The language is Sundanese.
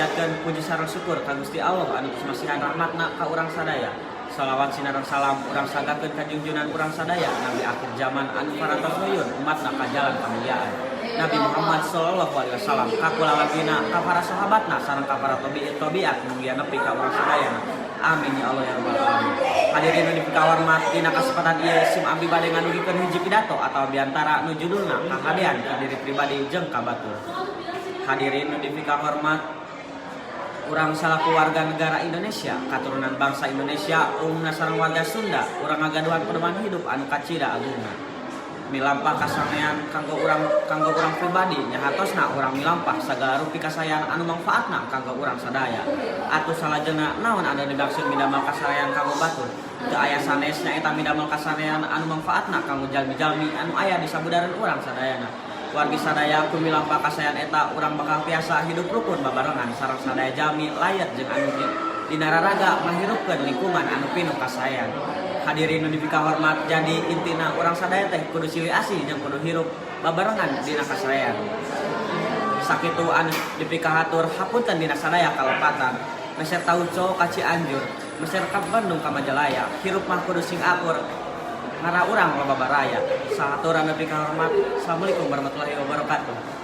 Panjatkeun puji sareng syukur ka Gusti Allah anu geus masihan rahmatna ka urang sadaya. Salawat sinareng salam urang sanggakeun ka junjunan urang sadaya, nabi akhir zaman anu parantos nuyun umatna ka jalan kamuliaan, Nabi Muhammad sallallahu alaihi wasallam, ka kulawargina, ka para sahabatna, sareng ka para tabi'in tabiat mugia nepi ka urang sadayana. Amin ya Allah ya rabbal alamin. Hadirin nu dipikahormat, dina kasempatan ieu sim abdi bade ngadugikeun hiji pidato atau biantara nu judulna "Kahadean ka diri pribadi jeung ka batur". Hadirin nu dipikahormat, urang salaku warga negara Indonesia, katurunan bangsa Indonesia, umumna sareng warga Sunda, urang ngagaduhan pedoman hidup anu kacida agungna. Milampah kasanean kanggo urang pribadi nyahatosna urang milampah sagala rupi kasaean anu mangfaatna kanggo urang sadaya. Atuh salajengna, naon anu dimaksud midamel kasaean kanggo batur? Teu aya sanes, nyaeta midamel kasanean anu mangfaatna kanggo jalmi-jalmi anu aya di sabudaran urang sadayana. Wargi sadaya, ku milampah kasaean eta urang bakal tiasa hidup rukun babarengan sareng sadaya jalmi layat jeung anu dina raraga ngahirupkeun lingkungan anu pinuh kasaean. Hadirin nu dipikahormat, jadi intina urang sadaya teh kudu silih asih jeung kudu hirup babarengan dina kasaean. Sakitu anu dipikahatur, hapunten dina sadaya kalepatan. Meser tauco ka Cianjur, meser ka Bandung ka Majalaya, hirup mah kudu sing akur ngara urang loba baraya. Sahatur anu dipikahormat. Assalamualaikum warahmatullahi wabarakatuh.